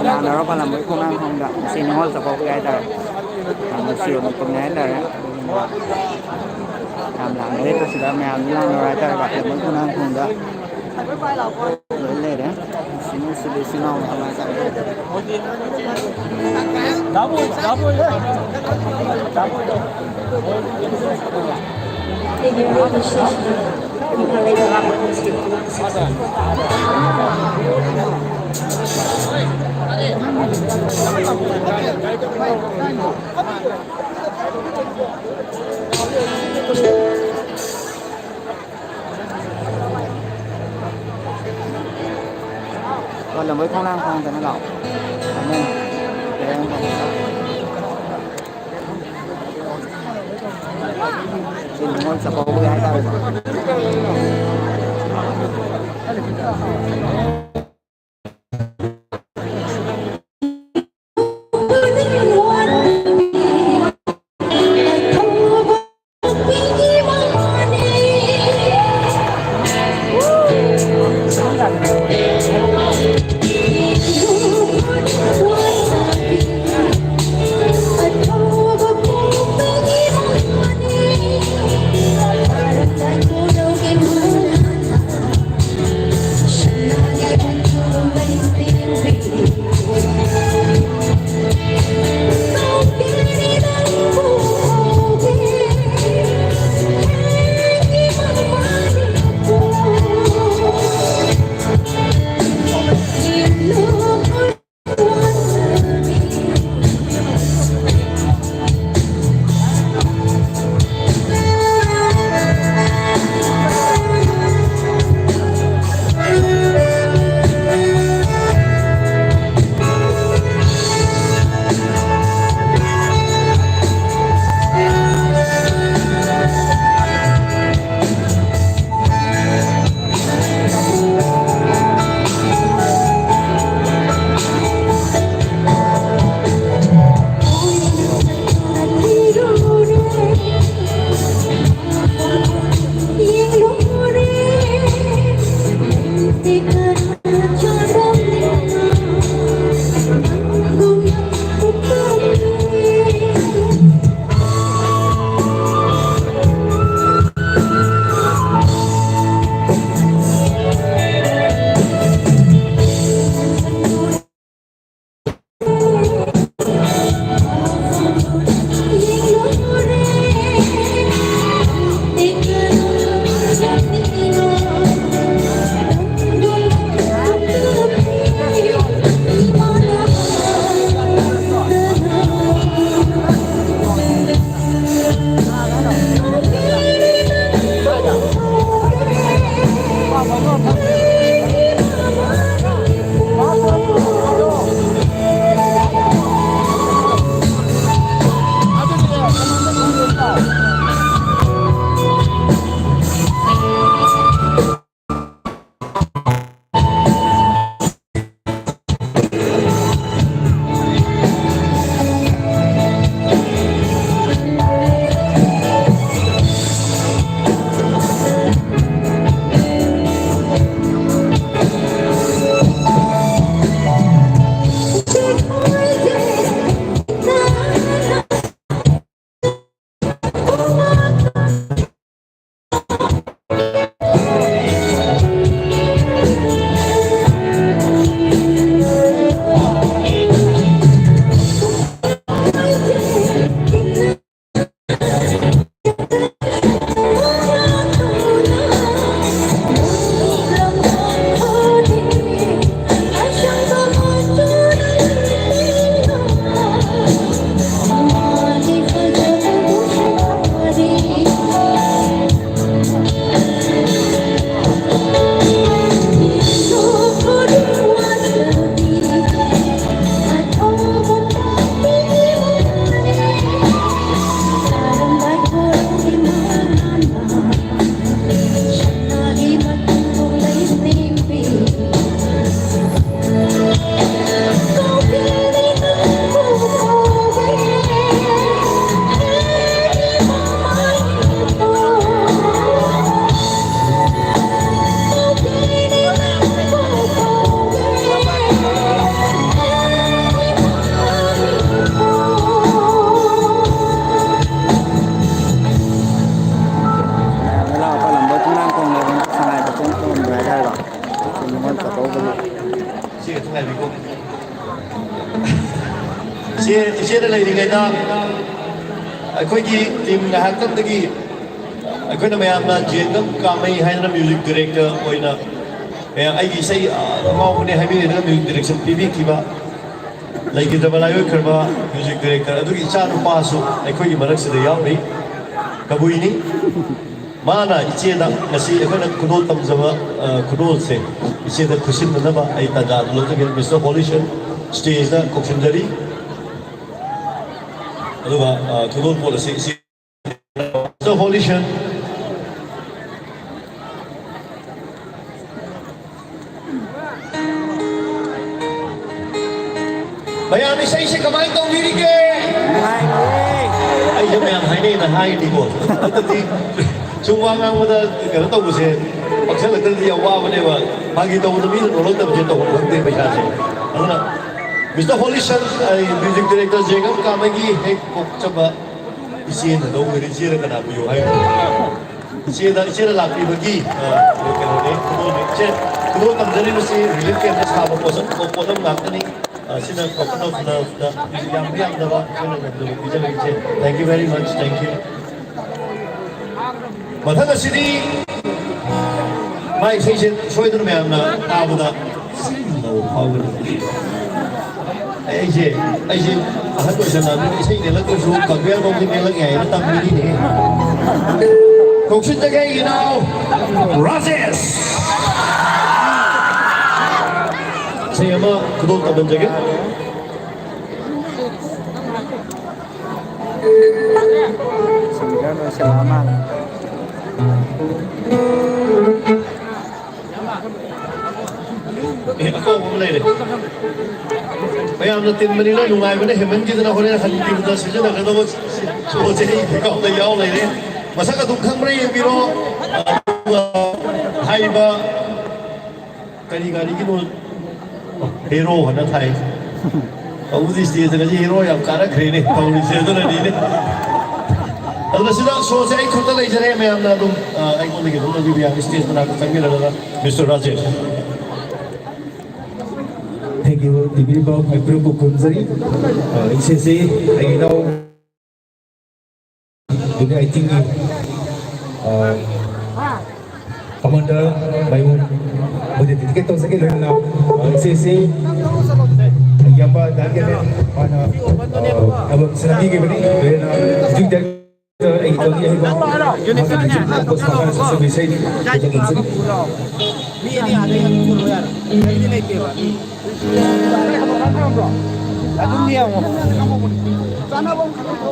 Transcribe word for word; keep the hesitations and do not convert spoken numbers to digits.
ꯂꯥꯛꯅꯔꯣ ꯄꯥꯜꯂꯝꯕꯒꯤ ꯈꯣꯡꯅꯥꯡ ꯈꯣꯡꯗ꯫ ꯉꯁꯤ ꯅꯤꯉꯣꯜ ꯆꯥꯛꯀꯧꯕꯒꯤ ꯍꯥꯏꯇꯥꯔꯦ꯫ ꯌꯥꯝ ꯅꯨꯡꯁꯤꯕ ꯃꯤꯀꯨꯞꯅꯦ ꯍꯥꯏꯇꯥꯔꯦ꯫ ꯌꯥꯝ ꯂꯥꯛꯅꯔꯦ ꯁꯤꯗ ꯃꯌꯥꯝꯁꯨ ꯂꯥꯛꯅꯔꯣ ꯍꯥꯏꯇꯥꯔꯦ ꯄꯥꯜꯂꯝꯕꯒꯤ ꯈꯣꯡꯅꯥꯡ ꯈꯣꯡꯗ꯫ ꯂꯣꯏ ꯂꯩꯔꯦ꯫ ꯏꯆꯤꯟ ꯏꯅꯥꯎ ꯃꯌꯥꯝ ꯍꯥꯏꯇꯥꯔꯦ꯫ ꯑꯣ, ꯂꯝꯕꯣꯏ ꯈꯣꯡꯅꯥꯡ ꯈꯣꯡꯗꯅ ꯂꯥꯛꯑꯣ꯫ ꯑꯃꯨꯛ ꯂꯩꯔꯝꯒꯅꯤ꯫ ꯁꯤ ꯅꯤꯉꯣꯜ ꯆꯥꯛꯀꯧꯕꯒꯤ ꯍꯥꯏꯇꯥꯔꯦꯀꯣ꯫ ꯉꯥꯏꯕꯤꯀꯣ꯫ ꯏꯆꯦ, ꯏꯆꯦꯅ ꯂꯩꯔꯤꯉꯩꯗ ꯑꯩꯈꯣꯏꯒꯤ ꯇꯤꯝ ꯉꯥꯏꯍꯥꯛꯇꯪꯗꯒꯤ ꯑꯩꯈꯣꯏꯅ ꯃꯌꯥꯝꯅ ꯖꯦꯟꯒꯝ ꯀꯥꯃꯩ ꯍꯥꯏꯗꯅ ꯃ꯭ꯌꯨꯖꯤꯛ ꯗꯤꯔꯦꯛꯇꯔ ꯑꯣꯏꯅ, ꯑꯦ, ꯑꯩꯒꯤ ꯏꯁꯩ, ꯑ, ꯑꯉꯥꯎꯕꯅꯦ ꯍꯥꯏꯕꯤꯔꯦꯗꯅ ꯃ꯭ꯌꯨꯖꯤꯛ ꯗꯤꯔꯦꯛꯁꯟ ꯄꯤꯕꯤꯈꯤꯕ ꯂꯩꯈꯤꯗ꯭ꯔꯕ ꯂꯥꯏꯑꯣꯏꯈ꯭ꯔꯕ ꯃ꯭ꯌꯨꯖꯤꯛ ꯗꯤꯔꯦꯛꯇꯔ ꯑꯗꯨꯒꯤ ꯏꯆꯥꯅꯨꯄꯥꯁꯨ ꯑꯩꯈꯣꯏꯒꯤ ꯃꯔꯛꯁꯤꯗ ꯌꯥꯎꯔꯤ꯫ ꯀꯕꯨꯏꯅꯤ꯫ ꯃꯥꯅ ꯏꯆꯦꯗ ꯉꯁꯤ ꯑꯩꯈꯣꯏꯅ ꯈꯨꯗꯣꯜ ꯇꯝꯖꯕ, ꯑ, ꯈꯨꯗꯣꯜꯁꯦ ꯏꯆꯦꯗ ꯈꯨꯠꯁꯤꯟꯅꯅꯕ ꯑꯩ ꯇꯥꯟꯖꯥꯗꯨ ꯂꯧꯖꯒꯦ꯫ ꯃꯤꯁꯇꯔ ꯍꯣꯂꯤꯁꯟ ꯁ꯭ꯇꯦꯖꯇ ꯀꯧꯁꯤꯟꯖꯔꯤ꯫ ꯑꯗꯨꯒ, ꯑ, ꯈꯨꯗꯣꯜ ꯄꯣꯠ ꯑꯁꯤ ꯏꯆꯦ ꯃꯤꯁꯇꯔ ꯍꯣꯂꯤꯁꯟ꯫ ꯃꯌꯥꯝ ꯏꯁꯩꯁꯦ ꯀꯃꯥꯏꯅ ꯇꯧꯕꯤꯔꯤꯒꯦ? ꯅꯨꯡꯉꯥꯏꯔꯤꯌꯦ꯫ ꯑꯩꯁꯦ ꯃꯌꯥꯝ ꯍꯥꯏꯅꯩꯅ ꯍꯥꯏꯅꯤꯀꯣ꯫ ꯑꯗꯨꯗꯤ ꯁꯨꯝ ꯋꯥ ꯉꯥꯡꯕꯗ ꯀꯩꯅꯣ ꯇꯧꯕꯁꯦ ꯄꯛꯁꯜꯂꯛꯇ꯭ꯔꯗꯤ ꯌꯥꯝ ꯋꯥꯕꯅꯦꯕ꯫ ꯐꯥꯒꯤ ꯇꯧꯕꯗ ꯃꯤꯅ ꯅꯣꯛꯂꯛꯇꯕꯁꯦ ꯇꯧꯐꯝ ꯈꯪꯗꯦ ꯄꯩꯁꯥꯁꯦ꯫ ꯑꯗꯨꯅ ꯃꯤꯁꯇꯔ ꯍꯣꯂꯤꯁꯟ, ꯑꯩ ꯃ꯭ꯌꯨꯖꯤꯛ ꯗꯤꯔꯦꯛꯇꯔ ꯖꯦꯒꯝ ꯀꯥꯃꯩꯒꯤ ꯍꯦꯛ ꯄꯣꯛꯆꯕ ꯏꯆꯦꯅ ꯂꯧꯈ꯭ꯔꯦ꯫ ꯏꯆꯦꯅ ꯀꯅꯥꯕꯨ ꯌꯣ ꯍꯥꯏꯅꯣ? ꯏꯆꯦꯗ, ꯏꯆꯦꯅ ꯂꯥꯛꯄꯤꯕꯒꯤ, ꯑ, ꯀꯩꯅꯣꯅꯦ, ꯈꯨꯗꯣꯜꯅꯦ꯫ ꯏꯆꯦ, ꯈꯨꯗꯣꯜ ꯇꯝꯖꯔꯤꯕꯁꯤ ꯔꯤꯂꯤꯐ ꯀꯦꯝꯞꯇ ꯁꯥꯕ ꯄꯣꯠꯁꯛ, ꯄꯣꯠꯂꯝ ꯉꯥꯛꯇꯅꯤ꯫ ꯑ, ꯁꯤꯅ token of love ꯇ ꯌꯥꯝꯗꯤ ꯌꯥꯝꯗꯕ, ꯏꯆꯦꯅ ꯉꯝꯖꯕ ꯄꯤꯖꯕ ꯏꯆꯦ꯫ Thank you very much, thank you꯫ ꯃꯊꯪ ꯑꯁꯤꯗꯤ ꯃꯥꯏ ꯏꯁꯩꯁꯦ ꯁꯣꯏꯗꯅ ꯃꯌꯥꯝꯅ ꯇꯥꯕꯗ ꯐꯥꯎꯒꯅꯤ꯫ ꯑꯩꯁꯦ, ꯑꯩꯁꯦ ꯑꯍꯟ ꯑꯣꯏꯁꯜꯂꯛꯑꯕꯅꯤꯅ ꯏꯁꯩ ꯅꯦꯜꯂꯛꯇ꯭ꯔꯁꯨ ꯀꯒꯦꯜ ꯐꯥꯎꯗꯤ ꯅꯦꯜꯂꯛ ꯌꯥꯏꯅ ꯇꯝꯃꯤꯅꯤꯅꯦ꯫ ꯀꯧꯁꯤꯟꯖꯒꯦ ꯏꯅꯥꯎ ꯔꯥꯖꯦꯁ꯫ ꯏꯁꯩ ꯑꯃ ꯈꯨꯗꯣꯜ ꯇꯝꯍꯟꯖꯒꯦ꯫ ꯁꯤꯡꯒꯔ ꯂꯣꯏꯁꯤꯜꯂꯛꯑ ꯃꯥꯜꯂꯦ꯫ ꯑꯦ, ꯑꯀꯧꯕ ꯑꯃ ꯂꯩꯔꯦ꯫ ꯃꯌꯥꯝꯅ ꯇꯤꯟꯕꯅꯤꯅ ꯅꯨꯡꯉꯥꯏꯕꯅ ꯍꯦꯟꯃꯟꯈꯤꯗꯅ ꯍꯣꯔꯦꯟ ꯍꯟꯈꯤꯕꯗ ꯁꯤꯖꯤꯟꯅꯒꯗꯕ ꯁꯣꯁꯦ ꯑꯩ ꯐꯤꯈꯥꯎꯗ ꯌꯥꯎ ꯂꯩꯔꯦ꯫ ꯃꯁꯛ ꯑꯗꯨꯝ ꯈꯪꯕ꯭ꯔꯥ ꯌꯦꯡꯕꯤꯔꯣ꯫ ꯑꯗꯨꯒ ꯍꯥꯏꯔꯤꯕ ꯀꯔꯤ ꯒꯥꯔꯤꯒꯤꯅꯣ? ꯍꯦꯔꯣ ꯍꯥꯏꯅ ꯊꯥꯏ꯫ ꯇꯧꯕꯗꯤ ꯁ꯭ꯇꯦꯖꯇ ꯉꯁꯤ ꯍꯦꯔꯣ ꯌꯥꯝ ꯀꯥꯔꯛꯈ꯭ꯔꯦꯅꯦ ꯇꯧꯔꯤꯁꯦ, ꯑꯗꯨꯅꯅꯤꯅꯦ꯫ ꯑꯗꯨꯅ ꯁꯤꯗ ꯁꯣꯁꯦ ꯑꯩ ꯈꯨꯠꯇ ꯂꯩꯖꯔꯦ, ꯃꯌꯥꯝꯅ ꯑꯗꯨꯝ, ꯑ, ꯑꯩꯉꯣꯟꯗꯒꯤ ꯑꯗꯨꯝ ꯂꯧꯕꯤꯕ ꯌꯥꯅꯤ꯫ ꯁ꯭ꯇꯦꯖ ꯃꯅꯥꯛꯇ ꯆꯪꯕꯤꯔꯒ ꯃꯤꯁꯇꯔ ꯔꯥꯖꯦꯁ꯫ ꯇꯤꯚꯤ ꯄꯥꯎ ꯃꯥꯏꯄꯨꯔꯕꯨ ꯈꯨꯔꯨꯝꯖꯔꯤ꯫ ꯑ, ꯏꯁꯩꯁꯤ ꯑꯩꯒꯤ ꯏꯅꯥꯎ ꯖꯨꯅꯤꯌꯔ ꯑꯩꯠꯇꯤꯟꯒꯤ, ꯑ, ꯀꯃꯥꯟꯗꯔ ꯃꯌꯨꯝ ꯃꯣꯏꯗ ꯗꯤꯗꯤꯀꯦꯠ ꯇꯧꯖꯒꯦ꯫ ꯂꯣꯏꯅꯅ, ꯑ, ꯏꯁꯩꯁꯤ ꯏꯌꯥꯝꯕ ꯗꯥ ꯀꯦꯅꯦꯟ ꯃꯥꯅ, ꯑ, ꯑꯦꯜꯕꯝ ꯁꯤꯟꯕꯤꯈꯤꯕꯅꯤ꯫ ꯂꯣꯏꯅꯅ ꯍꯧꯖꯤꯛ ꯑꯩꯒꯤ ꯇꯧꯅꯤ ꯍꯥꯏꯕ ꯃꯥꯒꯤ ꯃ꯭ꯌꯨꯖꯤꯛ ꯀꯣꯝꯄꯣꯖ ꯃꯈꯥꯗ ꯁꯛꯆꯕ ꯏꯁꯩ ꯈꯤꯇꯪ ꯌꯦꯡꯖꯒꯦ꯫ ꯃꯤ ꯑꯅꯤ ꯑꯥꯗ ꯌꯥꯝ ꯄꯨꯔꯛꯑꯣ ꯌꯥꯔꯦ꯫ ꯑꯩꯗꯤ ꯂꯩꯇꯦꯕ ꯃꯤ꯫ ꯑꯗꯨꯝ ꯌꯦꯡꯉꯣ꯫ ꯆꯥꯅꯕ ꯑꯃ ꯈꯪꯉꯛꯇ꯭ꯔꯣ?